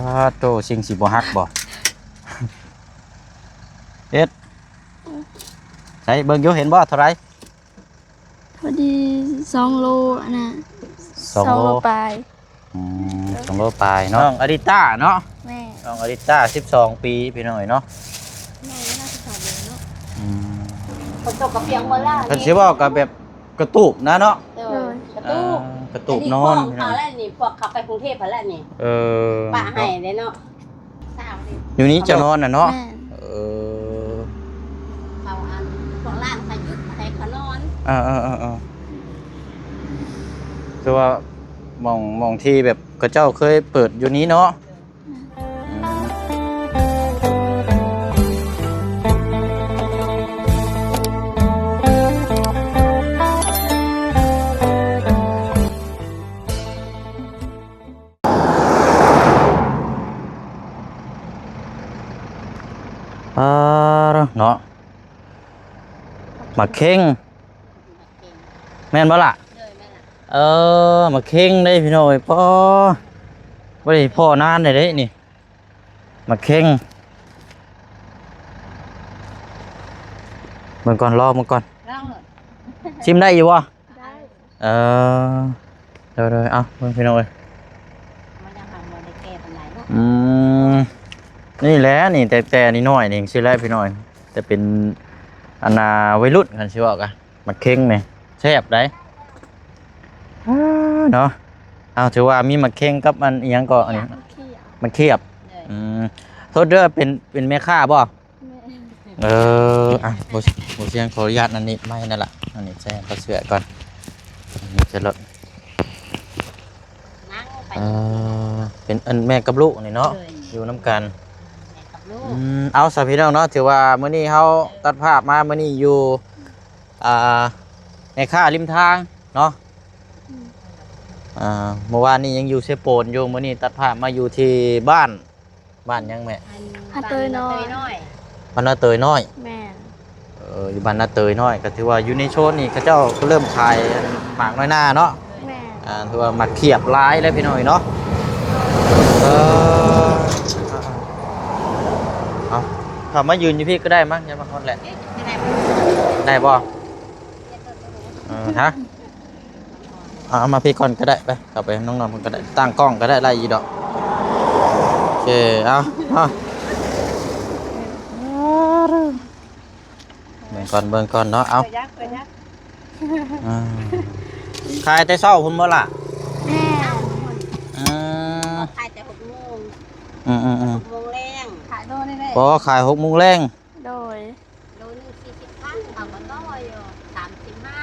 ອ້າໂຕ ຊິງຊິບໍ່ຫັກບໍ່? ເຮັດ ໃສເບິ່ງຢູ່ ເຫັນບໍ່ ເທົ່າໃດ? ພໍດີສອງໂລ ອັນນະ ສອງໂລ ສອງໂລປາຍ. ອືມ ສອງໂລປາຍເນາະ. ນ້ອງອາລິຕາເນາະ. ແມ່ນ ນ້ອງອາລິຕາ ສິບສອງປີ ພີ່ນ້ອງເອີຍເນາະ. ນ້ອງອາຍຸສິບສອງປີເນາະ. ອືມ ຝົນຕົກກໍປຽກໝົດແລ້ວ. ຄັນຊິເວົ້າກໍແບບກະຕູບນະເນາະ. ໂດຍ ໂດຍ ກະຕູບ ອ່າ ກະຕູບນອນ. ອັນນີ້ພວກເຂົາແລ້ວນີ້ ພວກເຂົາໄປກຸງເທບຫັ້ນແລ້ວນີ້. ເອີ ປະໃຫ້ເດ້ເນາະ. ຢູ່ນີ້ຈະນອນນະເນາະ. ແມ່ນ ເອີ ເຂົາອັນ ພວກຫຼານເຂົາຢຸດໃຫ້ເຂົານອນ. ເອີໆໆ ຄືວ່າໝ່ອງ ໝ່ອງທີ່ແບບເຂົາເຈົ້າເຄີຍເປີດຢູ່ນີ້ເນາະ. ແມ່ນ ອືມ ອ່າ ເນາະ ໝາກເຄັ່ງ ແມ່ນບໍ່ລະ? ໂດຍ ແມ່ນລະ. ເອີ ໝາກເຄັ່ງເດ້ພີ່ນ້ອງເອີຍ ປໍ ບໍ່ໄດ້ພໍ້ນານເດ້ນີ້ ໝາກເຄັ່ງ. ເບິ່ງກ່ອນ ລອງເບິ່ງກ່ອນ ລອງໂລດ. ຊິມໄດ້ຢູ່ບໍ່? ໄດ້ ເອີ ໂດຍໆ ເອົາເບິ່ງພີ່ນ້ອງເອີຍ. ມັນຍັງບໍ່ໄດ້ແກ່ປານໃດເນາະ. ອືມ ນີ້ແຫຼະນີ້ ແຕ່ ແຕ່ນ້ອຍໆນີ້ຊີ້ແຫຼະພີ່ນ້ອງເອີຍ ແຕ່ເປັນອັນນ່າໄວລຸ້ນ ຄັນຊິເວົ້າກະ ໝາກເຄັ່ງນີ້ແຊບໃດ໋ ເນາະ. ເອົາ ຖືວ່າມີໝາກເຄັ່ງກັບອັນອີ່ຫຍັງເກາະ ອັນນີ້ ໝາກຂຽບ ໝາກຂຽບ. ໂດຍ ອືມ ໂທດເດີ ເປັນ ເປັນແມ່ຄ້າບໍ່? ແມ່ນ ເອີ ອ່ະ ບໍ່ ບໍ່ສຽງ ຂໍອະນຸຍາດອັນນີ້ໄມ້ນັ້ນລະ ອັນນີ້ໃສ່ຜ້າເຊື້ອກ່ອນ ນີ້ໃສ່ລົດ. ເອີ ເປັນອັນແມ່ກັບລູກນີ້ເນາະ. ໂດຍ ຢູ່ນຳກັນ ແມ່ກັບລູກ. ອືມ ເອົາຊະພີ່ນ້ອງເນາະ ຖືວ່າມື້ນີ້ເຮົາຕັດພາບມາ ມື້ນີ້ຢູ່ ອ່າ ແມ່ຄ້າລິມທາງເນາະ. ອືມ ອ່າ ເມື່ອວານນີ້ຍັງຢູ່ເຊໂປນຢູ່ ມື້ນີ້ຕັດພາບມາຢູ່ທີ່ບ້ານ ບ້ານຫຍັງແມ່? ບ້ານນາເຕີຍນ້ອຍ ບ້ານນາເຕີຍນ້ອຍ. ແມ່ນ ເອີ ຢູ່ບ້ານນາເຕີຍນ້ອຍ ກໍຖືວ່າຢູ່ໃນໂຊນນີ້ເຂົາເຈົ້າກໍເລີ່ມຂາຍໝາກນ້ອຍໜ້າເນາະ. ແມ່ນ ອ່າ ຖືວ່າໝາກຂຽບຫຼາຍແລ້ວພີ່ນ້ອງເນາະ. ເອີ ເອົາ ເຂົ້າມາຢືນຢູ່ພີ້ກໍໄດ້ມັ້ງ ຢ່າມາຮອດແຫຼະ. ໄດ້ບໍ່? ເອີ ຮະ ເອົາ ເອົາມາພີ້ກ່ອນກໍໄດ້ ໄປ ເຂົ້າໄປນອກໆ ເພິ່ນກໍໄດ້ ຕັ້ງກ້ອງກໍໄດ້ ໄດ້ຢູ່ດອກ. ໂອເຄ ເອົາ ເອົາ ເບິ່ງກ່ອນ ເບິ່ງກ່ອນເນາະ. ເອົາ ເປີດຍັກ ເປີດຍັກ. ອ່າ ຂາຍແຕ່ເຊົ້າພຸ້ນບໍ່ລະ? ແມ່ນ ອືມ ຂາຍແຕ່ຫົກໂມງ. ອືມໆໆ ຫົກໂມງແລງ ຂາຍໂລນີ້ແຫຼະ. ບໍ່ ຂາຍຫົກໂມງແລງ. ໂດຍ ໂລໜຶ່ງສີ່ສິບພັນ ເຂົາກໍຕໍ່ຢູ່ສາມສິບຫ້າ.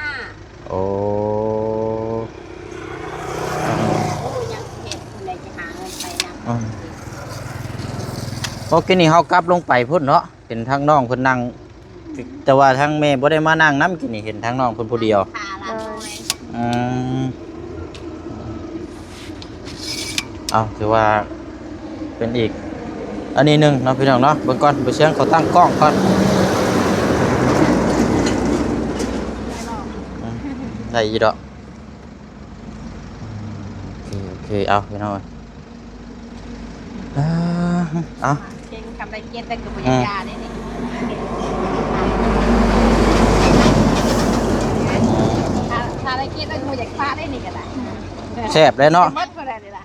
ໂອ້ ອືມ ໂອ້ ຍັງຊິເຮັດ ຜູ້ໃດຊິຫາເງິນໄປນຳ. ອືມ ໂອເຄ ນີ້ເຮົາກັບລົງໄປພຸ້ນເນາະ ເຫັນທາງນ້ອງເພິ່ນນັ່ງ ແຕ່ວ່າທາງແມ່ບໍ່ໄດ້ມານັ່ງນຳ ກີ້ນີ້ເຫັນທາງນ້ອງເພິ່ນຜູ້ດຽວ. ອືມ ເອົາ ຖືວ່າເປັນອີກອັນນີ້ໜຶ່ງເນາະ ພີ່ນ້ອງເນາະ. ເບິ່ງກ່ອນ ບໍ່ສຽງ ຂໍຕັ້ງກ້ອງກ່ອນ. ອືມ ໄດ້ຢູ່ດອກ. ໂອເຄ ໂອເຄ ເອົາ ພີ່ນ້ອງ ເອົາ ເກັ່ງ ທຳໄດ້ເຈັດແລ້ວກໍບໍ່ຢາກຢາເດ້ນີ້. ຖ້າ ຖ້າໄດ້ເຈັດແລ້ວກໍບໍ່ຢາກປະເດ້ນີ້ກໍໄດ້. ແຊບເດ້ເນາະ ກິນໝົດເທົ່າໃດນີ້ລະ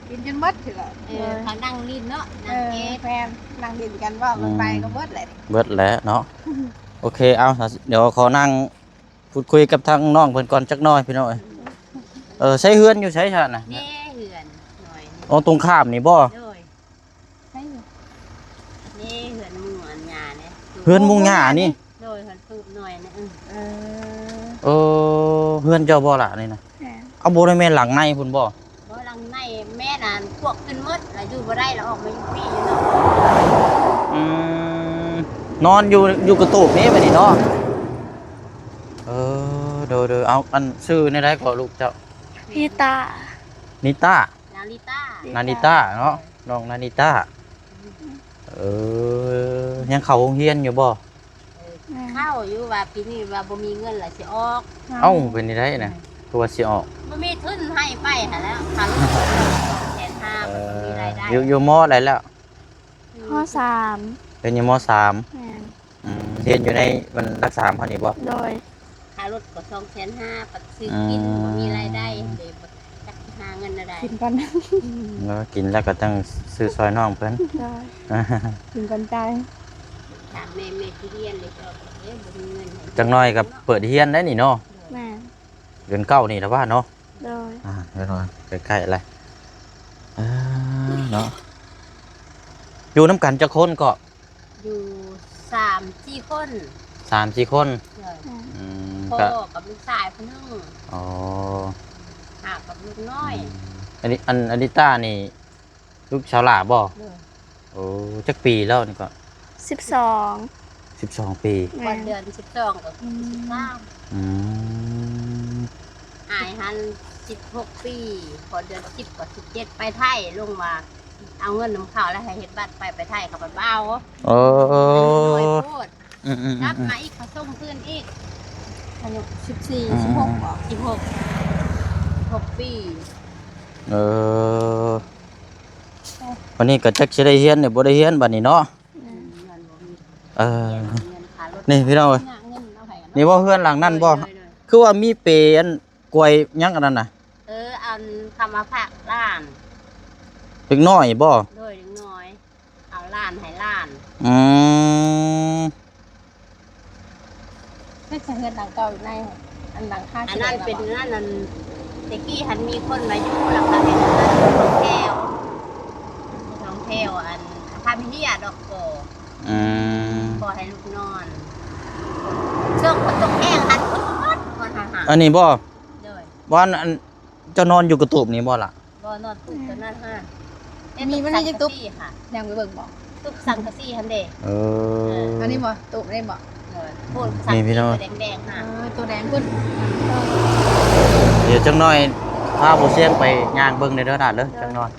ກິນຈົນໝົດເທື່ອ. ເອີ ເຂົານັ່ງຫຼິ້ນເນາະ ນັ່ງ ເອີ ເກັບ ແມ່ນ ນັ່ງຫຼິ້ນກັນ ເວົ້າກັນໄປ ອືມ ກໍເບິດແຫຼະ ເບິດແຫຼະເນາະ. ໂອເຄ ເອົາ ດຽວຂໍນັ່ງ ພູດຄຸຍກັບທາງນ້ອງເພິ່ນກ່ອນຈັກໜ້ອຍ ພີ່ນ້ອງເອີຍ. ເອີ ໃຊ້ເຮືອນຢູ່ໃສຊະນະ? ນີ້ເຮືອນນ້ອຍນີ້. ອໍ ຕົງຂ້າມນີ້ບໍ່? ໂດຍ ໃສຢູ່? ນີ້ເຮືອນໝູ່ອັນຍ່ານີ້. ເຮືອນໝູ່ຍ່ານີ້? ໂດຍ ເຮືອນຕູບນ້ອຍນີ້. ເອີ ເອີ ເຮືອນເຈົ້າບໍ່ລະນີ້ນະ? ແມ່ນ. ເອົາ ບໍ່ໄດ້ແມ່ນຫຼັງໃນພຸ້ນບໍ່? ບໍ່ ຫຼັງໃນແມ່ນອັນພວກຂຶ້ນໝົດລະ ຢູ່ບໍ່ໄດ້ລະ ອອກມາຢູ່ພີ້ຢູ່ເນາະ. ອືມ ນອນຢູ່ ຢູ່ກະຕູບນີ້ບັດນີ້ເນາະ. ເອີ ໂດຍໆ ເອົາ ອັນຊື່ແນວໃດກໍລູກເຈົ້າ? ນິຕາ ນິຕາ ນາລິຕາ ນາລິຕາເນາະ ນ້ອງນາລິຕາ. ເອີ ຍັງເຂົ້າໂຮງຮຽນຢູ່ບໍ່? ເອີ ເຂົ້າຢູ່ ວ່າປີນີ້ວ່າບໍ່ມີເງິນລະຊິອອກ. ເອົ້າ ເປັນຈັ່ງໃດນະ ຄືວ່າຊິອອກ? ບໍ່ມີທຶນໃຫ້ໄປຫັ້ນແຫຼະ ຄ່າລົດສອງແສນຫ້າ ເອີ ບໍ່ມີລາຍໄດ້ ຢູ່ ຢູ່ ມໍ ໃດແລ້ວ? ມໍ ສາມ ຮຽນຢູ່ ມໍ ສາມ ແມ່ນ ອືມ ຮຽນຢູ່ໃນ ມັນ ຫຼັກ ສາມ ເຮົານີ້ບໍ່? ໂດຍ ຄ່າລົດກໍ ສອງແສນຫ້າ ບັດຊື້ກິນ ອືມ ບໍ່ມີລາຍໄດ້ເດ້ ຈັກຫາເງິນແນວໃດ ກິນກ່ອນ ເນາະ ກິນແລ້ວກໍຕ້ອງຊື້ຊ່ອຍນ້ອງເພິ່ນ ໂດຍ ກິນກ່ອນຈ່າຍ ຖາມແມ່ ແມ່ຊິຮຽນເດ້ ເຈົ້າກໍເອີ ບໍ່ມີເງິນໃຫ້ ຈັກໜ້ອຍກໍເປີດຮຽນໄດ້ນີ້ເນາະ ແມ່ນ ເດືອນເກົ້ານີ້ລະວ່າເນາະ ໂດຍ ອ່າ ເດີນມາໃກ້ໆ ແລ້ວ ເອີ ເນາະ ຢູ່ນຳກັນຈັກຄົນເກາະ? ຢູ່ສາມສີ່ຄົນ ສາມສີ່ຄົນ ໂດຍ ອືມ ພໍ່ກັບລູກຊາຍຜູ້ໜຶ່ງ ອໍ ຫາກັບລູກນ້ອຍ ອືມ ອັນນີ້ ອັນ ອາລິຕານີ້ ລູກສາວຫຼ້າບໍ່? ໂດຍ ໂອ້ ຈັກປີແລ້ວນີ້ກໍ? ສິບສອງ ສິບສອງປີ ແມ່ນ ຮອດເດືອນສິບສອງກໍ ອືມ ສິບສາມ ອືມ ອ້າຍຫັ້ນສິບຫົກປີ ຮອດເດືອນສິບກໍສິບເຈັດ ໄປໄທ ລົງວ່າເອົາເງິນນຳເຂົາແລ້ວໃຫ້ເຮັດບັດໄປ ໄປໄທເຂົາບັດບໍ່ເອົາ ໂອ້ ນ້ອຍໂພດ ອືມໆໆໆ ກັບມາອີກ ເຂົາສົ່ງຄືນອີກ ອາຍຸສິບສີ່ ອືມໆໆ ສິບຫົກບໍ ສິບຫົກ ຫົກປີ ເອີ ເອີ ບັດນີ້ກໍຈັກຊິໄດ້ຮຽນຫຼືບໍ່ໄດ້ຮຽນບັດນີ້ເນາະ ອືມ ເອີ ນີ້ພີ່ນ້ອງເອີຍ ນີ້ບໍ່ເຮືອນຫຼັງນັ້ນບໍ່? ໂດຍໆໆ ຄືວ່າມີເປອັນກວຍຫຍັງອັນນັ້ນນະ ເອີ ອັນເຂົາມາຝາກຫຼານ ເດັກນ້ອຍບໍ່? ໂດຍ ເດັກນ້ອຍ ເອົາຫຼານໃຫ້ຫຼານ ອືມ ເຮັດໃສ່ເຮືອນຫຼັງເກົ່າຢູ່ໃນ ອັນຫຼັງຄາ ອັນນັ້ນເປັນອັນນັ້ນ ອັນແຕ່ກີ້ຫັ້ນມີຄົນມາຢູ່ ແລ້ວກໍເຮັດອັນນັ້ນ ຫ້ອງແຖວ ຫ້ອງແຖວ ອັນພາມີເຮຍດອກກໍ ອືມ ພໍໃຫ້ລູກນອນ ຊ່ວງຝົນຕົກແຮງຫັ້ນ ອັນນີ້ບໍ່? ໂດຍ ວ່າອັນ ເຈົ້ານອນຢູ່ກະຕູບນີ້ບໍ່ລະ? ບໍ່ ນອນຕູບຕົວນັ້ນຫັ້ນ ມີ ມັນມີຈັກຕູບ? ຍັງໄປເບິ່ງບໍ່? ຕູບສັງກະສີຫັ້ນເດ້ ເອີ ເອີ ອັນນີ້ບໍ່? ຕູບນີ້ບໍ່? ເອີ ໂອ້ ນີ້ພີ່ນ້ອງ ແດງໆຫັ້ນ ເອີ ຕົວແດງພຸ້ນ ດຽວຈັກໜ້ອຍພາບໍ່ຊຽງໄປຍ່າງເບິ່ງແດ່ເດີຫຼານເດີ ຈັກໜ້ອຍ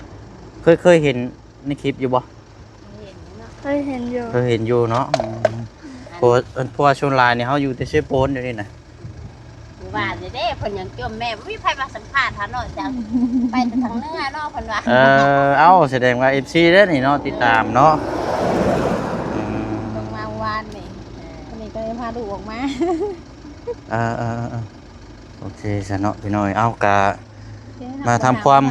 ເຄີຍ ເຄີຍເຫັນໃນຄລິບຢູ່ບໍ່? ເຫັນຢູ່ເນາະ ເຄີຍເຫັນຢູ່ ເຄີຍເຫັນຢູ່ເນາະ ອືມ ເພາະວ່າ ເພາະວ່າສ່ວນຫຼາຍນີ້ເຮົາຢູ່ແຕ່ເຊໂປນດຽວນີ້ນະ ມື້ວານນີ້ເດ້ ເພິ່ນຍັງຈົ່ມແມ່ ບໍ່ມີໃຜມາສຳພາດເຮົາເນາະ ຈະໄປແຕ່ທາງເໜືອເນາະ ເພິ່ນວ່າ ເອີ ເອົ້າ ສະແດງວ່າເອັຟຊີເດ້ນີ້ເນາະ ຕິດຕາມເນາະ ອືມ ລົງມາມື້ວານນີ້ ເອີ ວັນນີ້ກໍໄດ້ພາລູກອອກມາ ເອີໆໆ ໂອເຄຊະເນາະ ພີ່ນ້ອງ ເອົາ ກະມາທຳຄວາມ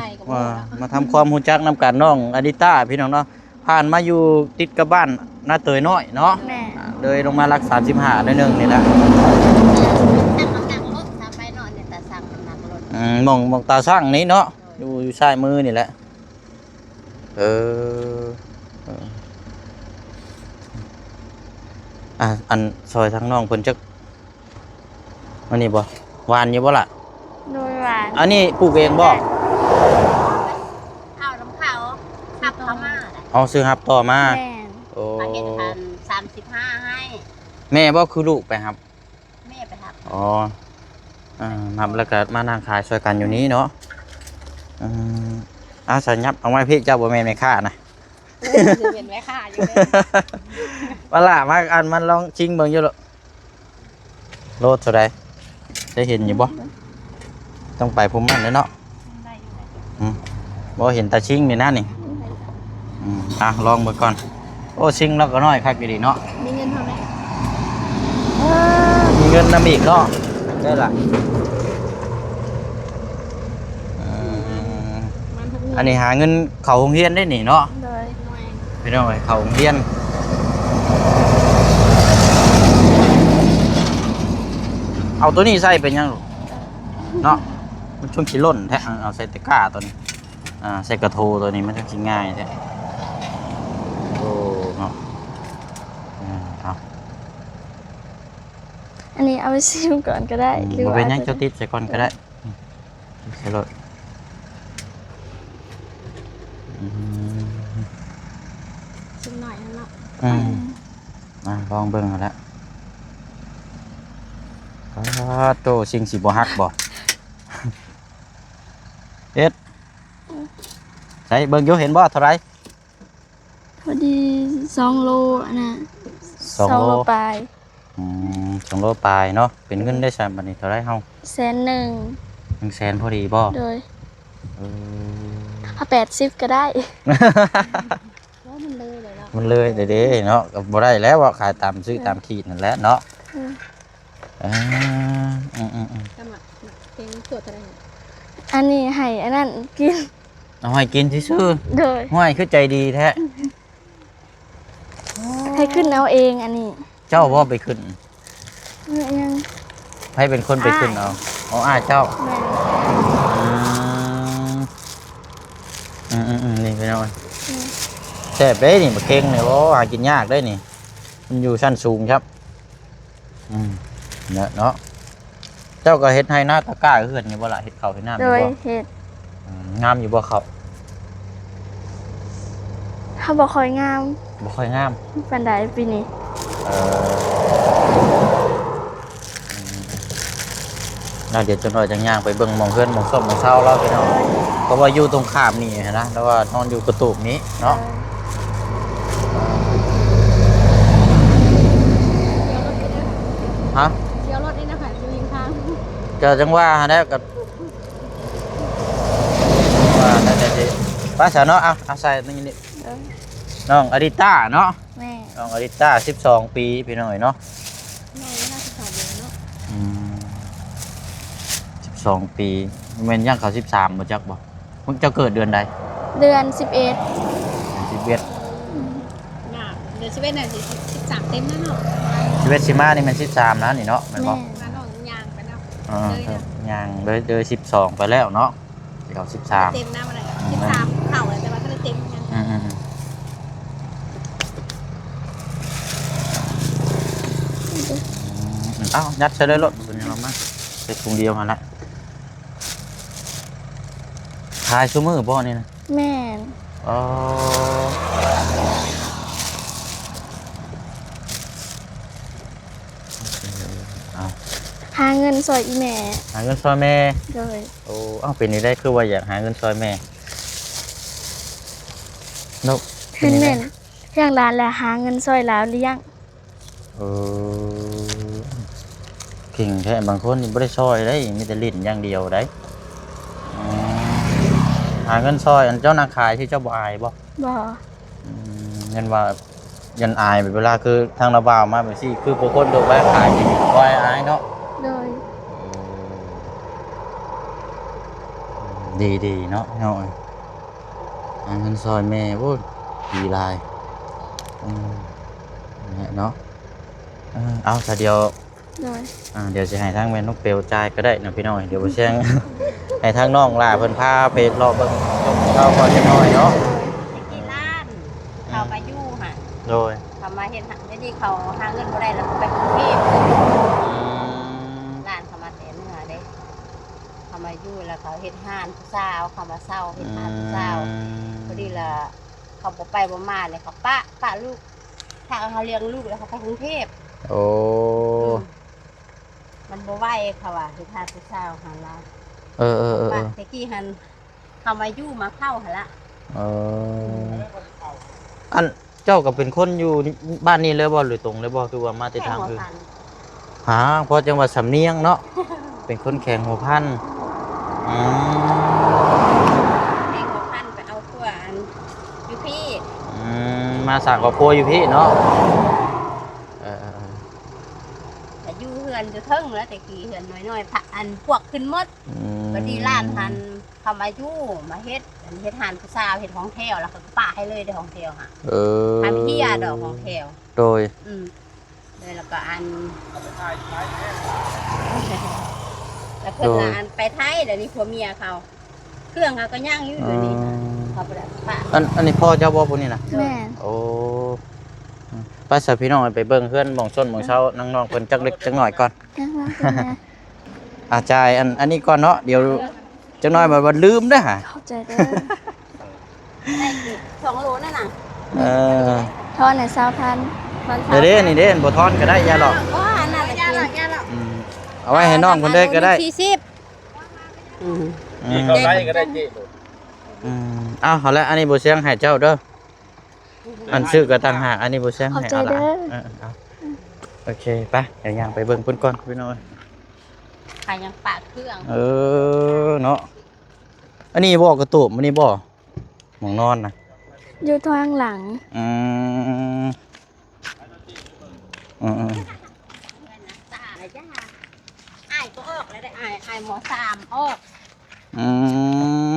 ມາທຳຄວາມຮູ້ຈັກນຳກັນ ນ້ອງອາລິຕາ ພີ່ນ້ອງເນາະ ຜ່ານມາຢູ່ຕິດກັບບ້ານນາເຕີຍນ້ອຍເນາະ ແມ່ນ ອ່າ ເລີຍລົງມາຫຼັກສາມສິບຫ້າໜ້ອຍໜຶ່ງນີ້ແຫຼະ ອືມ ໝ່ອງ ໝ່ອງຕາຊ່າງນີ້ເນາະ ໂດຍ ຢູ່ ຢູ່ຊ້າຍມືນີ້ແຫຼະ ເອີ ເອີ ອ່າ ອັນ ຊ່ອຍທາງນ້ອງເພິ່ນຈັກ ອັນນີ້ບໍ່? ຫວ່ານຢູ່ບໍ່ລະ? ໂດຍ ຫວ່ານ ອັນນີ້ປູກເອງບໍ່? ເອົານຳເຂົາ ຮັບເຂົາມາ ເອົາຊື້ຮັບຕໍ່ມາ ແມ່ນ ໂອ້ ເຂົາເຮັດອັນສາມສິບຫ້າໃຫ້ ແມ່ບໍ່ ຄືລູກໄປຮັບ? ແມ່ໄປຮັບ ອໍ ອ່າ ຮັບແລ້ວກໍມານັ່ງຂາຍຊ່ວຍກັນຢູ່ນີ້ເນາະ ອືມ ອ່າ ສະຫຍັບເອົາໄວ້ພີ້ ເຈົ້າບໍ່ແມ່ນແມ່ຄ້ານະ ເອີ ຊິເປັນແມ່ຄ້າຢູ່ເດ້ ວ່າລະ ມາ ອັນ ມາລອງຊິງເບິ່ງຢູ່ ໂລ ໂລເທົ່າໃດ? ໄດ້ເຫັນຢູ່ບໍ່? ຕ້ອງໄປພຸ້ນນັ້ນແຫຼະເນາະ ໄດ້ຢູ່ ອືມ ບໍ່ເຫັນຕາຊິງນີ້ນະນີ້ ອືມ ອ່ະ ລອງເບິ່ງກ່ອນ ໂອ້ ຊິງລາວກໍນ້ອຍຄັກອີ່ຫຼີເນາະ ມີເງິນເທົ່າໃດ? ເອີ ມີເງິນນຳອີກເນາະ ໄດ້ລະ ອືມ ອັນນີ້ຫາເງິນເຂົ້າໂຮງຮຽນໄດ້ນີ້ເນາະ ໂດຍ ພີ່ນ້ອງເອີຍ ເຂົ້າໂຮງຮຽນ ເອົາໂຕນີ້ໃສ່ເປັນຫຍັງລູກ? ເນາະ ມັນຊ່ວງຊິຫຼົ່ນແທ້ ເອົາໃສ່ຕະກ້າໂຕນີ້ ອ່າ ໃສ່ກະໂທໂຕນີ້ ມັນຈັ່ງຊິງ່າຍແທ້ ໂອ້ ເນາະ ເອີ ເອົາ ອັນນີ້ເອົາໄປຊິມກ່ອນກໍໄດ້ ອືມ ຫຼືວ່າ ບໍ່ເປັນຫຍັງ ເຈົ້າຕິດໃສ່ກ່ອນກໍໄດ້ ໃສ່ໂລດ ອືມ ຊິມໜ້ອຍເນາະ ອືມ ອ່າ ລອງເບິ່ງຫັ້ນແຫຼະ ປາດໂຕ ຊິງຊິບໍ່ຫັກບໍ່? ເຮັດ ໃສ່ເບິ່ງຢູ່ ເຫັນບໍ່ ເທົ່າໃດ? ພໍດີສອງໂລ ອັນນະ ສອງໂລ ສອງໂລປາຍ ອືມ ສອງໂລປາຍເນາະ ເປັນເງິນໄດ້ຊະບັດນີ້ເທົ່າໃດເຮົາ? ແສນໜຶ່ງ ໜຶ່ງແສນພໍດີບໍ່? ໂດຍ ເອີ ແປດສິບກໍໄດ້. ໂອ້ ມັນເລີຍແລ້ວເນາະ ມັນເລີຍເດ້ເນາະ ກໍບໍ່ໄດ້ແລ້ວ ເວົ້າຂາຍຕາມຊື້ຕາມຂີດນັ້ນແຫຼະເນາະ. ອືມ ອ່າ ອືມໆໆ ແຕ່ໝາກ ໝາກເຕັງຕົວເທົ່າໃດ? ອັນນີ້ໃຫ້ອັນນັ້ນກິນ ເອົາໃຫ້ກິນຊື່ໆ. ໂດຍ. ຫ້ວຍ ຄືໃຈດີແທ້. ໃຫ້ຂຶ້ນເອົາເອງອັນນີ້. ເຈົ້າບໍ່ໄປຂຶ້ນ? ເອີ ຍັງ. ໃຜເປັນຄົນໄປຂຶ້ນເອົາ? ອ້າຍ. ອໍ ອ້າຍເຈົ້າ. ແມ່ນ. ອືມ ອືມໆໆ ນີ້ພີ່ນ້ອງ. ອືມ ແຊບເດ້ນີ້ ໝາກເຕັງນີ້. ໂອ້ ຫາກິນຍາກເດ້ນີ້ ມັນຢູ່ຊັ້ນສູງຄັບ. ອືມ ເນາະ ເນາະ. ເຈົ້າກໍເຮັດໄຮ່ນາຕາກ້າເຮືອນຢູ່ບໍ່ລະ? ເຮັດເຂົ້າເຮັດນ້ຳຢູ່ບໍ່? ໂດຍ ເຮັດ. ອືມ ງາມຢູ່ບໍ່ເຂົ້າ? ເຮົາບໍ່ຄ່ອຍງາມ. ບໍ່ຄ່ອຍງາມປານໃດປີນີ້. ເອີ ອືມ ແລ້ວດຽວຈັກໜ້ອຍຈັ່ງຍ່າງໄປເບິ່ງໝ່ອງເຮືອນໝ່ອງຊອບໝ່ອງເຊົາລາວ ພີ່ນ້ອງ. ເພາະວ່າຢູ່ຕົງຂ້າມນີ້ຫັ້ນນະ ແລ້ວວ່ານອນຢູ່ກະຕູບນີ້ເນາະ. ຮະ? ລ້ຽວລົດນີ້ນະ ຢູ່ລິມທາງ. ກໍຈັ່ງວ່າຫັ້ນແຫຼະ ກໍວ່ານັ້ນແຫຼະ. ໄປຊະເນາະ. ເອົາ ເອົາໃສ່ນີ້. ເອີ ນ້ອງອາລິຕາເນາະ. ແມ່ ນ້ອງອາລິຕາ ສິບສອງປີ ພີ່ນ້ອງເອີຍເນາະ. ນ້ອງອາຍຸສິບສອງປີເນາະ. ອືມ ສິບສອງປີ ແມ່ນຍ່າງເຂົ້າສິບສາມບໍ່ຈັກບໍ່? ເຈົ້າເກີດເດືອນໃດ? ເດືອນສິບເອັດ. ເດືອນສິບເອັດ. ອືມ ຍາກ ເດືອນສິບເອັດນີ້ຊິສິບສາມເຕັມແລ້ວເນາະ. ສິບເອັດຊິມານີ້ແມ່ນສິບສາມນະນີ້ເນາະ ແມ່ນບໍ່? ແມ່ນ. ວ່ານ້ອງຍ່າງໄປແລ້ວ. ເອີ ເລີຍນະ ຍ່າງເລີຍ ເລີຍສິບສອງໄປແລ້ວເນາະ. ເຂົ້າສິບສາມ ເຕັມນະ ມັນ ອືມ ສິບສາມເຂົ້າແລ້ວ ແຕ່ວ່າບໍ່ທັນໄດ້ເຕັມຫຍັງ. ອືມ ອືມ ອືມ ອືມ ເອົ້າ ຍັດໃສ່ເລີຍໂລດ ເປັນຫຍັງ ເອົາມາໃສ່ຖົງດຽວຫັ້ນລະ. ຂາຍຊຸມື້ບໍ່ນີ້ນະ? ແມ່ນ. ອໍ ເອົາ ຫາເງິນຊ່ອຍອີ່ແມ່. ຫາເງິນຊ່ອຍແມ່. ໂດຍ. ໂອ້ ເອົ້າ ເປັນຈັ່ງໃດຄືວ່າຢາກຫາເງິນຊ່ອຍແມ່? ເນາະ ເຫັນແມ່ນ ເປັນຈັ່ງໃດ? ລ້ຽງຫຼານແລ້ວຫາເງິນຊ່ອຍລາວລ້ຽງ. ເອີ ເກັ່ງແທ້. ບາງຄົນນີ້ບໍ່ໄດ້ຊ່ອຍເດ້ ມີແຕ່ຫຼິ້ນຢ່າງດຽວໃດ. ອືມ ຫາເງິນຊ່ອຍ ອັນເຈົ້ານັກຂາຍທີ່ເຈົ້າບໍ່ອາຍບໍ່? ບໍ່. ອືມ ເຫັນວ່າ ຢ້ານອາຍ ແບບເວລາຄືທາງລາວບ່າວມາແບບຊີ້ ຄືຜູ້ຄົນທົ່ວໄປຂາຍນີ້ບໍ່ອາຍເນາະ. ໂດຍ. ເອີ ດີໆ ເນາະ ເນາະ ຫາເງິນຊ່ອຍແມ່. ໂອ້ຍ ດີຫຼາຍ. ອືມ ນີ້ແຫຼະເນາະ. ເອີ ເອົາ ສະດຽວ ໂດຍ ອ່າ ດຽວຊິໃຫ້ທາງແມ່ນົກເປວຈ່າຍກໍໄດ້ນະພີ່ນ້ອງ. ດຽວບໍ່ແຊງ ໃຫ້ທາງນ້ອງຫຼ້າເພິ່ນພາໄປເລາະເບິ່ງເຈົ້າກ່ອນຈັກໜ້ອຍເນາະ. ໂດຍ. ແຕ່ກີ້ຫຼານເຂົາມາຢູ່ຫັ້ນ. ໂດຍ. ເຂົາມາເຮັດ ດຽວນີ້ເຂົາຫາເງິນບໍ່ໄດ້ແລ້ວ ເຂົາໄປກຸງເທບ. ອືມ. ຫຼານເຂົາມາແຕ່ເມືອເດ້ ເຂົາມາຢູ່ແລ້ວເຂົາເຮັດຮ້ານຜູ້ສາວ ເຂົາມາເຊົ່າເຮັດຮ້ານຜູ້ສາວ. ອືມ. ພໍດີລະເຂົາບໍ່ໄປບໍ່ມາເລີຍ ເຂົາປະ ປະລູກ ຖ້າເຮົາລ້ຽງລູກແລ້ວເຂົາໄປກຸງເທບ. ໂອ້. ອືມ. ມັນບໍ່ໄຫວ ເຂົາວ່າເຮັດຮ້ານຜູ້ສາວຫັ້ນລະ. ເອີໆໆໆ. ແຕ່ກີ້ຫັ້ນເຂົາມາຢູ່ມາເຂົ້າຫັ້ນລະ. ເອີ. ອັນເຈົ້າກໍເປັນຄົນຢູ່ບ້ານນີ້ເລີຍບໍ່ ໂດຍຕົງເລີຍບໍ່ ຄືວ່າມາແຕ່ທາງອື່ນ? ຫາ ເພາະຈັ່ງວ່າສຳນຽງເນາະ ເປັນຄົນແຂວງຫົວພັນ. ອືມ. ແຂວງຫົວພັນ ໄປເອົາຜົວອັນຢູ່ພີ້. ອືມ ມາສ້າງຄອບຄົວຢູ່ພີ້ເນາະ. ເອີໆໆ. ກໍຢູ່ເຮືອນຢູ່ເທິງແລ້ວ ແຕ່ກີ້ເຮືອນນ້ອຍໆ ພະ ອັນພວກຂຶ້ນໝົດ. ອືມ. ບັດນີ້ຫຼານຫັ້ນເຂົາມາຢູ່ມາເຮັດ ອັນເຮັດຮ້ານຜູ້ສາວ ເຮັດຫ້ອງແຖວ ແລ້ວເຂົາກໍປະໃຫ້ເລີຍເດ້ ຫ້ອງແຖວຫາ. ເອີ. ຄັນເຮັດດອກຫ້ອງແຖວ. ໂດຍ. ອືມ. ແລ້ວກໍອັນ ແລ້ວເພິ່ນລະອັນໄປໄທ ແລ້ວນີ້ຜົວເມຍເຂົາ ເຄື່ອງເຂົາກໍຍັງຢູ່ ດຽວນີ້ເຂົາບໍ່ໄດ້ປະ. ອັນ ອັນນີ້ພໍ່ເຈົ້າບໍ່ຜູ້ນີ້ນະ? ແມ່ນ. ໂອ້. ໄປຊະພີ່ນ້ອງ ໄປເບິ່ງເຮືອນໝ່ອງຊົນໝ່ອງເຊົາ ອືມ ນາງນ້ອງເພິ່ນຈັກເລັກຈັກໜ້ອຍກ່ອນ. ອາ ຈ່າຍອັນ ອັນນີ້ກ່ອນເນາະ ດຽວຈັກໜ້ອຍບັດ ບັດລືມເດີຫາ. ຂອບໃຈເດີ. ໄດ້ສອງໂລນັ້ນນະ. ເອີ. ທອນໃຫ້ຊາວພັນ. ທອນຊາວພັນ. ເດ້ ນີ້ເດ້ ບໍ່ທອນກໍໄດ້ ຢ່າຫຼອກ. ບໍ່ ອັນນັ້ນແຫຼະກິນ. ອືມ. ເອົາໄວ້ໃຫ້ນ້ອງເພິ່ນເດີກໍໄດ້. ສີ່ສິບ. ອືມ. ອືມ. ເອົາໄດ້ກໍໄດ້ເຈ້. ອືມ. ເອົາ ເອົາລະ ອັນນີ້ບໍ່ຊຽງໃຫ້ເຈົ້າເດີ. ອັນຊື້ກໍຕ່າງຫາກ ອັນນີ້ບໍ່ແຊງໃຫ້. ຂອບໃຈເດີ. ເອີ ເອົາ ໂອເຄ ໄປ ດຽວຍ່າງໄປເບິ່ງພຸ້ນກ່ອນພີ່ນ້ອງ. ຂາຍຫຍັງປະເຄື່ອງ. ເອີ ເນາະ ອັນນີ້ບໍ່ ກະຕູບ ອັນນີ້ບໍ່? ໝ່ອງນອນນະ? ຢູ່ທາງຫຼັງ. ອືມ ອືມໆ ຕາລະຢ້າ ອ້າຍກໍອອກແລ້ວເດ້ ອ້າຍ ອ້າຍ ມໍສາມ ອອກ. ອືມ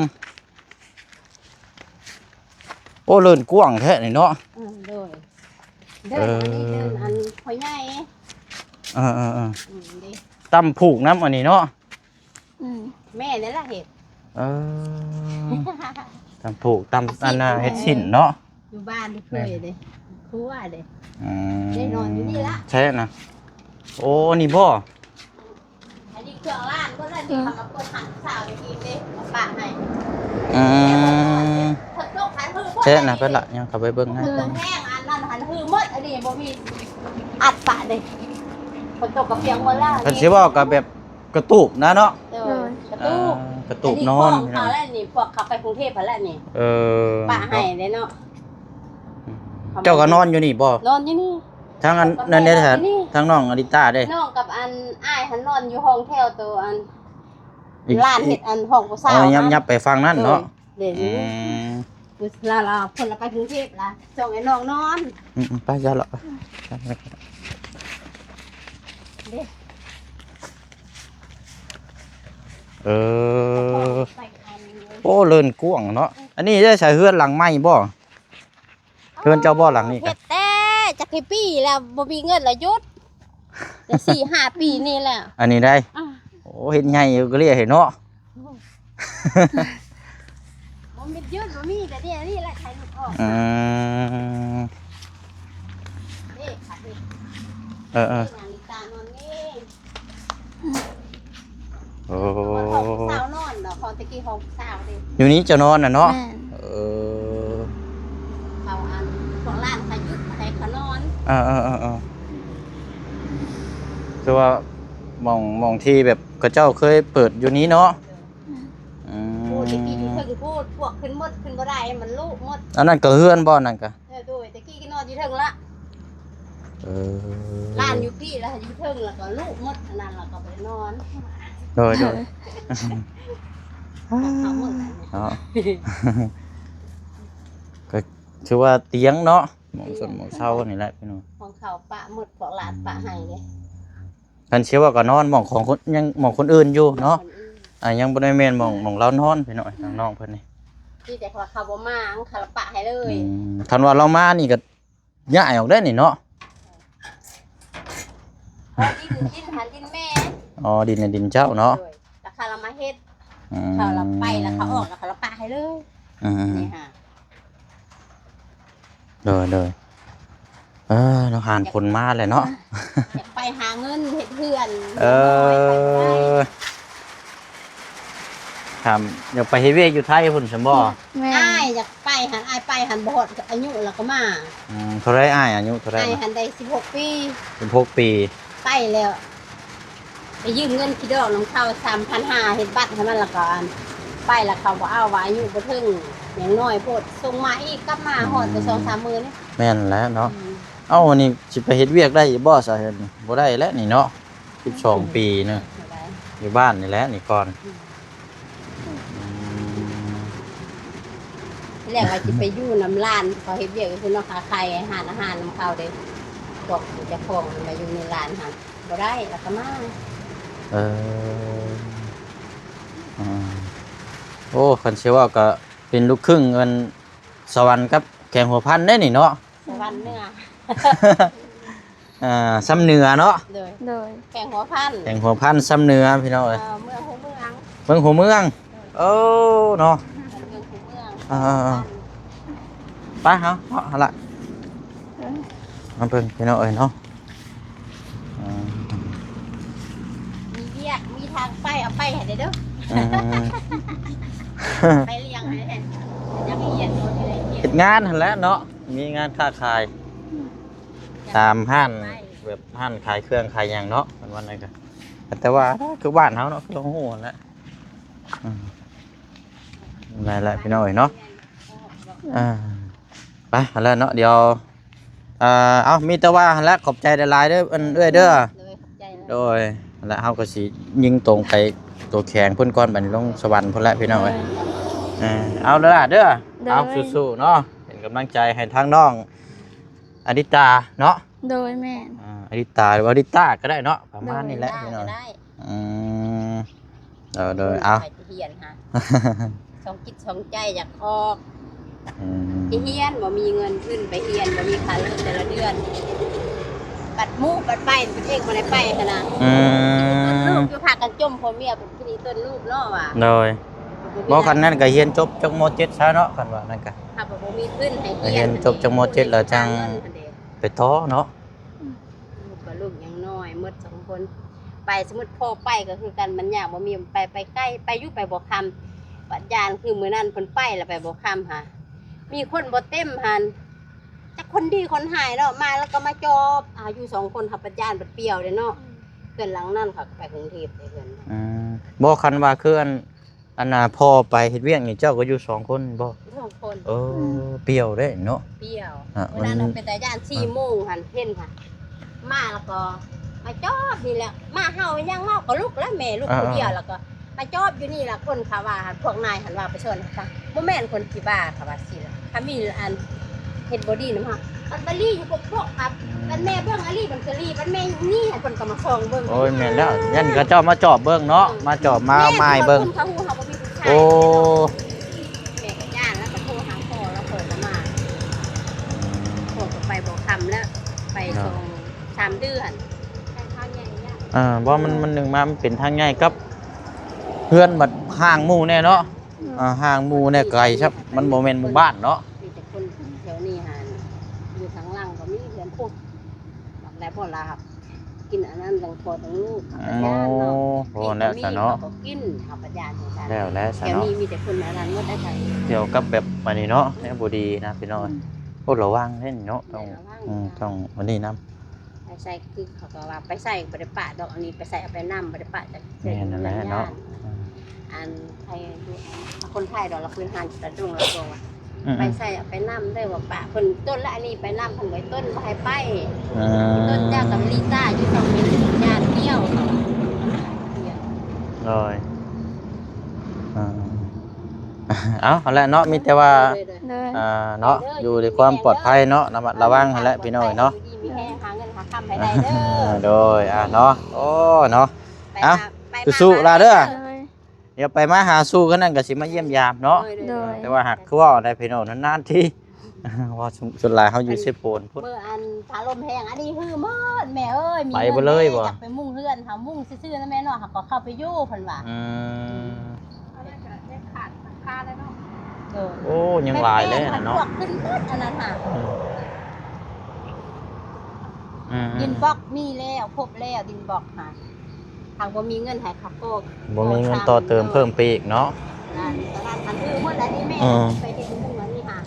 ໂອ້ ເລີນກວ້າງແທ້ນີ້ເນາະ. ອືມ ໂດຍ ເດີ່ນ ເອີ ອັນນີ້ເດີ່ນອັນພໍ່ໃຫຍ່. ເອີໆໆ ອືມ ເດ້ ຕຳຜູກນຳອັນນີ້ເນາະ. ອືມ ແມ່ນີ້ລະເຮັດ. ເອີ ຕຳຜູກ ຕຳອັນນ່າ ເຮັດຊີ້ນເນາະ. ຢູ່ບ້ານເຄີຍເດ້ ຄົວເດ້. ອືມ ໄດ້ນອນຢູ່ນີ້ລະ ແທ້ນະ. ໂອ້ ນີ້ບໍ່? ອັນນີ້ເຄື່ອງລ້າງເບິດແລ້ວນີ້ ເຂົາກໍເປີດຫັນສາວໄປກິນເດ້ ເອົາປາໃຫ້. ອືມ ເພິ່ນຕົກຫັນຄືໝົດ ແທ້ນະ ເພິ່ນລະ ຍັງເຂົ້າໄປເບິ່ງໃຫ້. ເອີ ແຫ້ງອັນນັ້ນຫັນຄືໝົດ ອັນນີ້ບໍ່ມີອັດປະເດ້ ເພິ່ນຕົກກະພຽງໝົດແລ້ວ. ເພິ່ນຊິເວົ້າກໍແບບ ກະຕູບນະເນາະ. ໂດຍ ໂດຍ ກະຕູບ ອ່າ ກະຕູບນອນ. ອັນນີ້ພວກເຂົາແລ້ວນີ້ ພວກເຂົາໄປກຸງເທບຫັ້ນແລ້ວນີ້. ເອີ ປະໃຫ້ເດ້ເນາະ. ເຈົ້າກໍນອນຢູ່ນີ້ບໍ່? ນອນຢູ່ນີ້. ທາງອັນນັ້ນເດ້ ທາງນ້ອງອາລິຕາເດ້? ນ້ອງກັບອັນອ້າຍຫັ້ນນອນຢູ່ຫ້ອງແຖວໂຕອັນ ອີກ ຮ້ານເຮັດອັນຫ້ອງຜູ້ສາວ. ເອີ ຍັບ ຍັບໄປຝັ່ງນັ້ນເນາະ. ໂດຍ ເດ້ ອືມ ລາວ ລາວ ເພິ່ນລະໄປກຸງເທບລະ ສົ່ງໃຫ້ນ້ອງນອນ. ອືມ ໄປຊະລະ ເດ້. ເອີ ໂອ້ ເລີນກວ້າງເນາະ. ອັນນີ້ໄດ້ໃຊ້ເຮືອນຫຼັງໃໝ່ບໍ່? ເຮືອນເຈົ້າບໍ່ຫຼັງນີ້? ເຮັດແຕ່ຈັກກີ່ປີແລ້ວ ບໍ່ມີເງິນລະຢຸດ ໄດ້ສີ່ຫ້າປີນີ້ແລ້ວ. ອັນນີ້ໄດ້ ອ່າ ໂອ້ ເຮັດໃຫຍ່ຢູ່ກະເລຍເນາະ. ບໍ່ມີຢຸດ ບໍ່ມີ ແຕ່ນີ້ ອັນນີ້ແຫຼະ ໃຫ້ລູກອອກ. ອືມ ເດ້ ເອີໆ ເອີ ນາງລິຕານອນນີ້. ໂອ້ ເພາະວ່າຫ້ອງຜູ້ສາວນອນເນາະ ເພາະແຕ່ກີ້ຫ້ອງຜູ້ສາວເດ້. ຢູ່ນີ້ເຈົ້ານອນນະເນາະ? ແມ່ນ. ເອີ ເຂົາອັນ ພວກຫຼານເຂົາຢຸດໃຫ້ເຂົານອນ. ເອີໆໆໆ ຄືວ່າໝ່ອງ ໝ່ອງທີ່ແບບເຂົາເຈົ້າເຄີຍເປີດຢູ່ນີ້ເນາະ? ແມ່ນ. ອືມ ໂອ້ ແຕ່ກີ້ຢູ່ເທິງພຸ້ນ ພວກຂຶ້ນໝົດ ຂຶ້ນບໍ່ໄດ້ ມັນລຸໝົດ. ອັນນັ້ນກໍເຮືອນບໍ່ ອັນນັ້ນກໍ? ເອີ ໂດຍ ແຕ່ກີ້ກໍນອນຢູ່ເທິງລະ. ເອີ ຫຼານຢູ່ພີ້ລະ ຢູ່ເທິງລະກໍລຸໝົດ ອັນນັ້ນລະກໍໄປນອນ. ໂດຍໆ ເຂົາໝົດລະເນາະ ກໍຖືວ່າຕຽງເນາະ ໝ່ອງຊົນໝ່ອງເຊົານີ້ແຫຼະພີ່ນ້ອງ. ຂອງເຂົາປະໝົດ ພວກຫຼານປະໃຫ້ເດ້. ຄັນຊິເວົ້າກໍນອນໝ່ອງຂອງຄົນ ຍັງໝ່ອງຄົນອື່ນຢູ່ເນາະ. ຄົນອື່ນ ອ່າ ຍັງບໍ່ໄດ້ແມ່ນໝ່ອງ ໝ່ອງລາວນອນພີ່ນ້ອງ ທາງນ້ອງເພິ່ນນີ້. ມີແຕ່ວ່າເຂົາບໍ່ມາ ເຂົາລະປະໃຫ້ເລີຍ. ອືມ ຄັນວ່າລາວມານີ້ກໍຍ້າຍອອກໄດ້ນີ້ເນາະ. ອໍ ດິນ ດິນຫັ້ນດິນແມ່. ອໍ ດິນນັ້ນດິນເຈົ້າເນາະ. ໂດຍ ລະເຂົາລະມາເຮັດ. ອືມ ເຂົາລະໄປ ລະເຂົາອອກ ລະເຂົາລະປະໃຫ້ເລີຍ. ອືມ ນີ້ຫາ ໂດຍໆ ເອີ ເນາະ ຫານຄົນມາແຫຼະເນາະ. ຢາກໄປຫາເງິນເຮັດເຮືອນ. ເອີ ຖາມ ຢາກໄປເຮັດວຽກຢູ່ໄທພຸ້ນຊັ້ນບໍ່? ແມ່ນ. ອ້າຍຢາກໄປຫັ້ນ ອ້າຍໄປຫັ້ນບໍ່ຮອດອາຍຸລະກໍມາ. ອືມ ເທົ່າໃດອ້າຍ ອາຍຸເທົ່າໃດ? ອ້າຍຫັ້ນໄດ້ສິບຫົກປີ. ສິບຫົກປີ ໄປແລ້ວ. ໄປຢືມເງິນຂີ້ດອກນຳເຂົາສາມພັນຫ້າ ເຮັດບັດໃຫ້ມັນ ລະກໍອັນ ໄປລະເຂົາບໍ່ເອົາ ວ່າອາຍຸບໍ່ເຖິງ ຍັງນ້ອຍໂພດ. ສົ່ງມາອີກ ກັບມາຮອດກໍສອງສາມມື້ນີ້. ແມ່ນແຫຼະເນາະ. ອືມ ເອົ້າ ອັນນີ້ຊິໄປເຮັດວຽກໄດ້ຢູ່ບໍ່ຊະ? ບໍ່ໄດ້ແຫຼະນີ້ເນາະ ສິບສອງປີນະ. ບໍ່ໄດ້ ຢູ່ບ້ານນີ້ແຫຼະນີ້ກ່ອນ. ອືມ ອືມ ທີແລກວ່າຊິໄປຢູ່ນຳຫຼານ ເຂົາເຮັດວຽກຢູ່ພຸ້ນເນາະ ຂາຍອາຫານ ອາຫານນຳເຂົາເດ້. ພວກເຈົ້າຂອງມາຢູ່ນຳຫຼານຫັ້ນ ບໍ່ໄດ້ ລະກະມາ. ເອີ ອືມ ໂອ້ ຄັນຊິເວົ້າກະເປັນລູກຄຶ່ງອັນສະຫວັນກັບແຂວງຫົວພັນເດ້ນີ້ເນາະ. ສະຫວັນເໜືອ ອ່າ ຊຳເໜືອເນາະ. ໂດຍ ໂດຍ ແຂວງຫົວພັນ ແຂວງຫົວພັນ ຊຳເໜືອ ພີ່ນ້ອງເອີຍ. ເອີ ເມືອງຫົວເມືອງ ເມືອງຫົວເມືອງ. ໂດຍ ໂອ້ ເນາະ ເມືອງຫົວເມືອງ. ອ່າ ໄປເຮົາເນາະ ຫັ້ນລະ ເອີ ມາເບິ່ງພີ່ນ້ອງເອີຍເນາະ. ອ່າ ມີວຽກ ມີທາງໄປ ເອົາໄປໃຫ້ແດ່ເດີ. ອືມ ໄປລ້ຽງໃຫ້ແດ່ ຢາກຮຽນ ເຮັດງານຫັ້ນແຫຼະເນາະ ມີງານຄ້າຂາຍ ຕາມຮ້ານ ແບບຮ້ານຂາຍເຄື່ອງຂາຍຫຍັງເນາະ ເພິ່ນວ່ານັ້ນກະ ແຕ່ວ່າຄືບ້ານເຮົາເນາະ ຄືເຮົາຮູ້ຫັ້ນແຫຼະ. ອືມ ນັ້ນແຫຼະພີ່ນ້ອງເອີຍເນາະ. ອ່າ ໄປຫັ້ນແຫຼະເນາະ ດຽວ ເອີ ເອົາ ມີແຕ່ວ່າຫັ້ນແຫຼະ ຂອບໃຈຫຼາຍໆເດີ ອັນເອື້ອຍເດີ. ໂດຍ ຂອບໃຈ. ໂດຍ ຫັ້ນແຫຼະ ເຮົາກໍຊິຍິງຕົງໄປຕົວແຂວງພຸ້ນກ່ອນ ບັດນີ້ລົງສະຫວັນພຸ້ນແຫຼະພີ່ນ້ອງເອີຍ. ເອີ ເອົາເດີ ເດີ. ໂດຍ ເອົາ ສູ້ໆເນາະ ເປັນກຳລັງໃຈໃຫ້ທາງນ້ອງອະລິຕາເນາະ. ໂດຍ ແມ່ນ ອ່າ ອະລິຕາ ຫຼືວ່າອະລິຕາກໍໄດ້ເນາະ ປະມານນີ້ແຫຼະ ໂດຍ ພີ່ນ້ອງ. ອືມ ເອີ ໂດຍ ເອົາ ໄປຮຽນຫາ ສອງຈິດສອງໃຈຢາກອອກ ອືມ ຊິຮຽນບໍ່ມີເງິນທຶນໄປຮຽນ ບໍ່ມີຄ່າເລີຍແຕ່ລະເດືອນ ບັດໝູ່ບັດໄປ ຕົນເອງບໍ່ໄດ້ໄປຫັ້ນນະ. ອືມ ຢູ່ພາກັນຈົ່ມ ຜົວເມຍເປັນທີ່ນີ້ຕົ້ນລູກເນາະວ່າ. ໂດຍ ບໍ່ ຄັນນັ້ນກໍຮຽນຈົບຈັກ ມໍເຈັດ ຊະເນາະ ຄັນວ່ານັ້ນກໍ ຖ້າບໍ່ມີທຶນໃຫ້ຮຽນ ຮຽນຈົບຈັກ ມໍເຈັດ ແລ້ວຈັ່ງໄປຕໍ່ເນາະ. ອືມ ລູກກໍລູກຍັງນ້ອຍ ໝົດສອງຄົນ ໄປ ສົມມຸດພໍ່ໄປກໍຄືກັນ ມັນຍາກ ບໍ່ມີ ໄປ ໄປໄກ ໄປຢູ່ໄປບໍ່ຄ່ຳ ບັດຢ້ານຄືມື້ນັ້ນເພິ່ນໄປແລ້ວໄປບໍ່ຄ່ຳຫາ ມີຄົນບໍ່ເຕັມຫັ້ນ ຈັກຄົນດີຄົນຮ້າຍເນາະ ມາແລ້ວກໍມາຈອບ ອາ ຢູ່ສອງຄົນ ເຮົາບັດຢ້ານບັດປ່ຽວເດ້ເນາະ. ອືມ ເຮືອນຫຼັງນັ້ນເຂົາກໍໄປກຸງເທບເດ້ ເຮືອນ ອືມ ບໍ່ ຄັນວ່າຄືອັນ ອັນນ່າ ພໍ່ໄປເຮັດວຽກນີ້ ເຈົ້າກໍຢູ່ສອງຄົນບໍ່? ສອງຄົນ. ເອີ ອືມ ປ່ຽວເດ້ເນາະ ປ່ຽວ. ອ່າ ມື້ນັ້ນ ມັນເປັນຕາຢ້ານ ສີ່ໂມງຫັ້ນ ເຫັນຫະ ມາແລ້ວກໍມາຈອບນີ້ແຫຼະ ໝາເຫົ່າຫຍັງເນາະ ກໍລຸກແລ້ວ ແມ່ລຸກ ອ່າໆ ຜູ້ດຽວ ແລ້ວກໍມາຈອບຢູ່ນີ້ລະ. ຄົນເຂົາວ່າ ພວກນາຍຫັ້ນວ່າໄປຊ່ອຍຫັ້ນ ບໍ່ແມ່ນຄົນຂີ້ບ້າ ເຂົາວ່າຊີ້ລະ. ຖ້າມີອັນເຮັດບໍ່ດີນຳເຮົາ ບັດມາລີຢູ່ປົກໆ ຄັບ ບັດແມ່ເບິ່ງອາລີ ມັນກໍລີ ບັດແມ່ນີ້ໃຫ້ເພິ່ນກໍມາສ່ອງເບິ່ງ. ໂອ້ຍ ແມ່ນແລ້ວ ຢ້ານເຂົາເຈົ້າມາຈອບເບິ່ງເນາະ ເອີ ມາຈອບມາໝ່າຍເບິ່ງ. ເຂົາຮູ້ເຮົາບໍ່ມີຜູ້ຊາຍ. ໂອ້ ແມ່ກໍຢ້ານ ແລ້ວກໍໂທຫາພໍ່ ແລ້ວພໍ່ກໍມາ. ອືມ ພໍ່ກໍໄປບໍ່ຄ່ຳແລ້ວ ໄປ ເນາະ ສອງສາມເດືອນ. ເອີ ບໍ່ ມັນ ມັນໜຶ່ງມາ ມັນເປັນທາງໃຫຍ່ກັບເຮືອນບັດຫ່າງໝູ່ແດ່ເນາະ. ອືມ ອ່າ ຫ່າງໝູ່ແດ່ ໄກຊະ ມັນບໍ່ແມ່ນໝູ່ບ້ານເນາະ. ມີແຕ່ຄົນແຖວນີ້ຫັ້ນ ຢູ່ທາງຫຼັງກໍມີເຮືອນພຸ້ນ ບັກໄດ້ບໍ່ລາບ ກິນອັນນັ້ນທັງພໍ່ທັງລູກ ເຮົາກໍຢ້ານເນາະ. ໂອ້ ພໍແລ້ວຊະເນາະ ເຮົາກໍກິນ ເຮົາກໍຢ້ານຄືກັນ. ແລ້ວແຫຼະຊະເນາະ ແຖວນີ້ມີແຕ່ຄົນອັນນັ້ນໝົດໄດ໋. ກ່ຽວກັບແບບອັນນີ້ເນາະ ແນວບໍ່ດີນະ ພີ່ນ້ອງ. ອືມ ໂອ້ ລະວັງເດ້ເນາະ ຕ້ອງ ລະວັງ ອືມ ຕ້ອງອັນນີ້ນຳ. ໄປໃສຄືເຂົາກໍວ່າໄປໃສບໍ່ໄດ້ປະດອກ ອັນນີ້ໄປໃສເອົາໄປນຳ ບໍ່ໄດ້ປະຈັກເທື່ອ. ແມ່ນຫັ້ນແຫຼະເນາະ. ອືມ ອັນໄທຢູ່ ອັນຄົນໄທດອກ ລະພື້ນຮ້ານຕະດົງ ລະບອກວ່າ ອືມໆ ໄປໃສເອົາໄປນຳເດີ ວ່າປະເພິ່ນຕົ້ນລະ ອັນນີ້ໄປນຳ ເພິ່ນບໍ່ໃຫ້ຕົ້ນ ບໍ່ໃຫ້ໄປ. ອືມ ຕົ້ນເຈົ້າກັບລິຕາຢູ່ສອງຄົນ ຢ້ານກ່ຽວເຂົາ. ໂດຍ ອ່າ ເອົາ ຫັ້ນແຫຼະເນາະ ມີແຕ່ວ່າ ໂດຍໆ ໂດຍ ອ່າ ເນາະ ຢູ່ໃນຄວາມປອດໄພເນາະ ລະມັດລະວັງຫັ້ນແຫຼະ ພີ່ນ້ອງເອີຍເນາະ. ຢູ່ດີມີແຮງ ຫາເງິນຫາຄຳໃຫ້ໄດ້ເດີ. ໂດຍ ອ່າ ເນາະ ໂອ້ ເນາະ ໄປ ເອົາ ຫາ ໄປ ສູ້ໆລະເດີ. ໂດຍ ດຽວໄປມາຫາສູ່ ຄັນນັ້ນກໍຊິມາຢ້ຽມຢາມເນາະ. ໂດຍ ໂດຍ ແຕ່ວ່າຫາກຄືເວົ້າໄດ້ພີ່ນ້ອງ ນານໆທີ ເພາະວ່າສ່ວນຫຼາຍເຮົາຢູ່ເຊໂປນພຸ້ນ. ມື້ອັນຟ້າລົມແຮງ ອັນນີ້ຮືໝົດແມ່ເອີຍ. ໄປບໍ່ເລີຍບໍ່? ຢາກໄປມຸງເຮືອນ ຫາມຸງຊື່ໆນະແມ່ເນາະ ຫາກໍເຂົ້າໄປຢູ່ເພິ່ນວ່າ. ອືມ ອັນນັ້ນກໍຍັງຂາດຫຼັງຄາແລ້ວເນາະ. ໂດຍ ໂອ້ ຍັງຫຼາຍເດ້ນະເນາະ. ພວກຂຶ້ນໝົດອັນນັ້ນຫາ. ອືມ ອືມໆ ດິນບລັອກມີແລ້ວ ຄົບແລ້ວ ດິນບລັອກຫາ. ຫາກບໍ່ມີເງິນໃຫ້ເຂົາກໍ ບໍ່ມີເງິນຕໍ່ເຕີມເພີ່ມໄປອີກເນາະ. ນັ້ນ ຕອນນັ້ນມັນຮື້ໝົດແລ້ວນີ້ແມ່. ອືມ ໄປເຮັດບຸນອັນນີ້ຫາ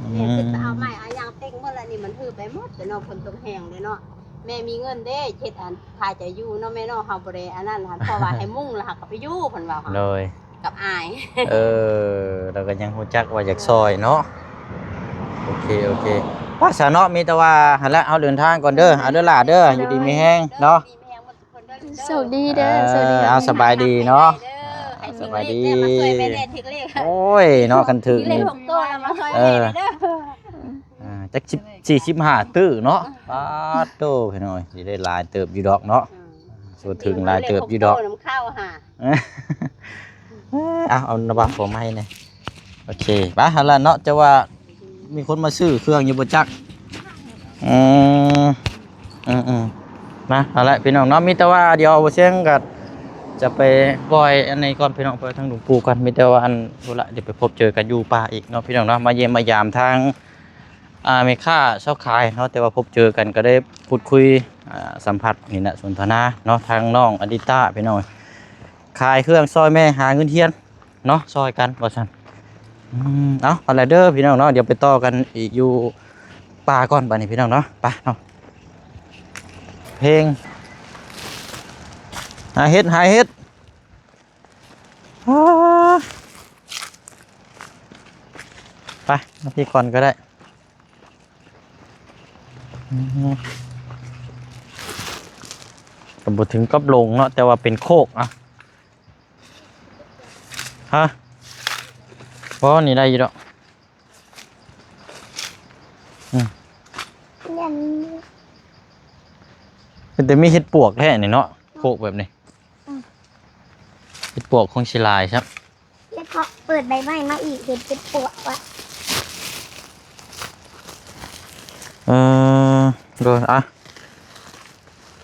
ອືມ ແມ່ຄິດວ່າເອົາໄມ້ເອົາຫຍັງເຕັກໝົດແລ້ວນີ້ ມັນຮື້ໄປໝົດແລ້ວເນາະ. ຝົນຕົກແຮງເດ້ເນາະ ແມ່ມີເງິນເດ້ ເຮັດອັນ ຖ້າຈະຢູ່ເນາະແມ່ເນາະ ເຮົາບໍ່ໄດ້ອັນນັ້ນ ເພາະວ່າໃຫ້ມຸງແລ້ວເຮົາກໍໄປຢູ່ ເພິ່ນວ່າ. ໂດຍ ກັບອາຍ ເອີ ລາວກໍຍັງຮູ້ຈັກວ່າຢາກຊ່ອຍເນາະ. ໂອເຄ ໂອເຄ ໄປຊະເນາະ ມີແຕ່ວ່າຫັ້ນແຫຼະ ເຮົາເດີນທາງກ່ອນເດີ. ເອົາເດີຫຼ້າເດີ ຢູ່ດີມີແຮງເນາະ. ໂຊກດີເດີ ເອີ ໂຊກດີ ເອົາ ສະບາຍດີເນາະ. ເອີ ສະບາຍດີ ໂອ້ຍເນາະ ຄັນຖືກນີ້ ເອີ ຈັກສິບ ສີ່ສິບຫ້າຕື້ເນາະ. ປາດໂທ້ ພີ່ນ້ອງເອີຍ ຊິໄດ້ຫຼາຍເຕີບຢູ່ດອກເນາະ. ເອີ ໂອ້ ຖືກຫຼາຍເຕີບຢູ່ດອກ ນຳເຂົ້າຫາ. ເອົາ ເອົານະບາດຫົວໄມ້ນີ້. ໂອເຄ ໄປຫັ້ນລະເນາະ ຈະວ່າມີຄົນມາຊື້ເຄື່ອງຢູ່ບໍ່ຈັກ. ອືມ ອືມໆ ມາ ເອົາລະພີ່ນ້ອງເນາະ ມີແຕ່ວ່າດຽວບໍ່ຊຽງກໍຈະໄປປ່ອຍອັນນີ້ກ່ອນພີ່ນ້ອງ ໄປທາງຫຼວງປູ່ກ່ອນ. ມີແຕ່ວ່າອັນ ພຸ້ນລະ ດຽວໄປພົບເຈີກັນຢູ່ປ່າອີກເນາະ ພີ່ນ້ອງເນາະ ມາຢ້ຽມມາຢາມທາງ ອ່າ ແມ່ຄ້າຊາວຂາຍເນາະ ແຕ່ວ່າພົບເຈີກັນກໍໄດ້ພູດຄຸຍ ອ່າ ສຳພັດນີ້ແຫຼະ ສົນທະນາເນາະ ທາງນ້ອງອະດິຕາ ພີ່ນ້ອງ ຂາຍເຄື່ອງຊ່ອຍແມ່ຫາເງິນຮຽນເນາະ ຊ່ອຍກັນວ່າຊັ້ນ. ອືມ ເອົາ ເອົາລະເດີພີ່ນ້ອງເນາະ ດຽວໄປຕໍ່ກັນອີກຢູ່ປ່າກ່ອນບາດນີ້ພີ່ນ້ອງເນາະ ໄປເນາະ. ເພງ ຫາເຫັດ ຫາເຫັດ. ອ້າ ໄປມາພີ້ກ່ອນກໍໄດ້. ອືມ ກໍບໍ່ເຖິງກັບລົງເນາະ ແຕ່ວ່າເປັນໂຄກ. ອະ ຮະ ບໍ່ ນີ້ໄດ້ຢູ່ດອກ. ເປັນແຕ່ມີເຫັດປວກແທ້ນີ້ເນາະ ໂຄກແບບນີ້. ອືມ ເຫັດປວກຄົງຊິຫຼາຍຊະ. ແລ້ວກໍເປີດໃບໃໝ່ມາອີກ ເຫັນເຫັດປວກວ່າ. ເອີ ໂດຍ ອ່ະ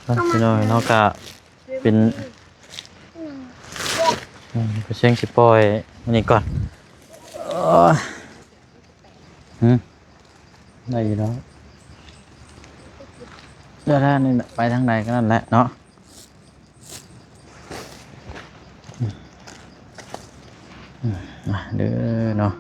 ເອົາມາ ພີ່ນ້ອງເນາະ ກະເປັນ ອືມ ອືມ ເພິ່ນຊິປ່ອຍອັນນີ້ກ່ອນ. ໂອ້ຍ ຫຶ ໄດ້ຢູ່ແລ້ວ ເດີນທາງນີ້ແຫຼະ ໄປທາງໃດກໍນັ້ນແຫຼະເນາະ. ອືມ ມາເດີເນາະ.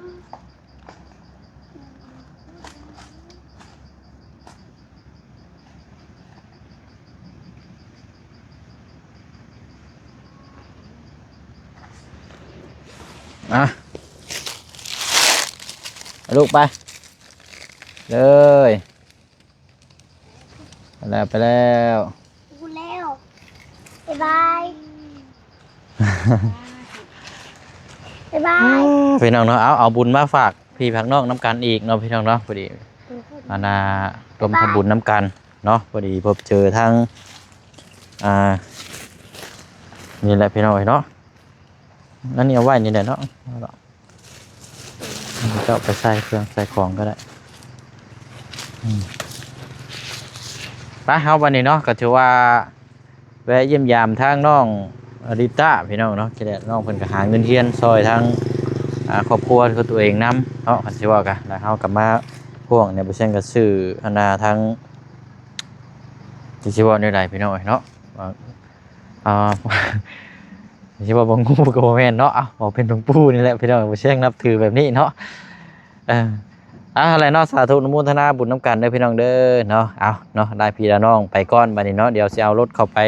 ອ່ະ ລູກໄປເລີຍ. ໄປແລ້ວ ໄປແລ້ວ ໄປແລ້ວ ບາຍບາຍ ບາຍບາຍ ພີ່ນ້ອງເນາະ. ເອົາ ເອົາບຸນມາຝາກພີ່ຝາກນ້ອງນຳກັນອີກເນາະ ພີ່ນ້ອງເນາະ. ພໍດີ ອືມ ອັນນ່າ ລວມທຳບຸນນຳກັນເນາະ ພໍດີພົບເຈີທາງ ອ່າ ນີ້ແຫຼະ ພີ່ນ້ອງເອີຍເນາະ. ອັນນີ້ເອົາໄວ້ນີ້ແຫຼະເນາະ. ເຈົ້າໄປໃສ່ເຄື່ອງໃສ່ຂອງກໍໄດ້. ອືມ ໄປ ເຮົາບັດນີ້ເນາະ ກໍຖືວ່າແວະຢ້ຽມຢາມທາງນ້ອງລິຕາ ພີ່ນ້ອງເນາະ. ທີ່ແລກນ້ອງເພິ່ນກໍຫາເງິນຮຽນຊ່ອຍທາງ ອ່າ ຄອບຄົວຂອງຕົວເອງນຳເນາະ ຄັນຊິເວົ້າກະ. ແລ້ວເຮົາກໍມາພວກນີ້ ບໍ່ເຊັ່ນກໍຊື້ອັນນ່າທາງ ຊິເວົ້າແນວໃດ ພີ່ນ້ອງເອີຍເນາະ ວ່າ ອ່າ ຊິວ່າບໍ່ຮູ້ກໍບໍ່ແມ່ນເນາະ. ເອົ້າ ເວົ້າເປັນຫຼວງปู่ນີ້ແຫຼະ ພີ່ນ້ອງ ບໍ່ແຊ່ງນັບຖືແບບນີ້ເນາະ. ເອີ ອ່າ ຫັ້ນແຫຼະເນາະ ສາທຸອະນຸໂມທະນາບຸນນຳກັນເດີ ພີ່ນ້ອງເດີເນາະ. ເອົາເນາະ ລາພີ່ລານ້ອງໄປກ່ອນບັດນີ້ເນາະ. ດຽວຊິເອົາລົດເຂົ້າໄປ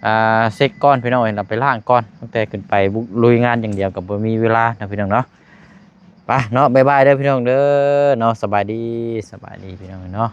ອ່າ ເຊັກກ່ອນ ພີ່ນ້ອງເອີຍ ເອົາໄປລ້າງກ່ອນ. ຕັ້ງແຕ່ຂຶ້ນໄປບຸກລຸຍງານຢ່າງດຽວກໍບໍ່ມີເວລາເນາະ ພີ່ນ້ອງເນາະ. ໄປເນາະ ບາຍບາຍເດີ ພີ່ນ້ອງເດີເນາະ. ສະບາຍດີ ສະບາຍດີ ພີ່ນ້ອງເນາະ.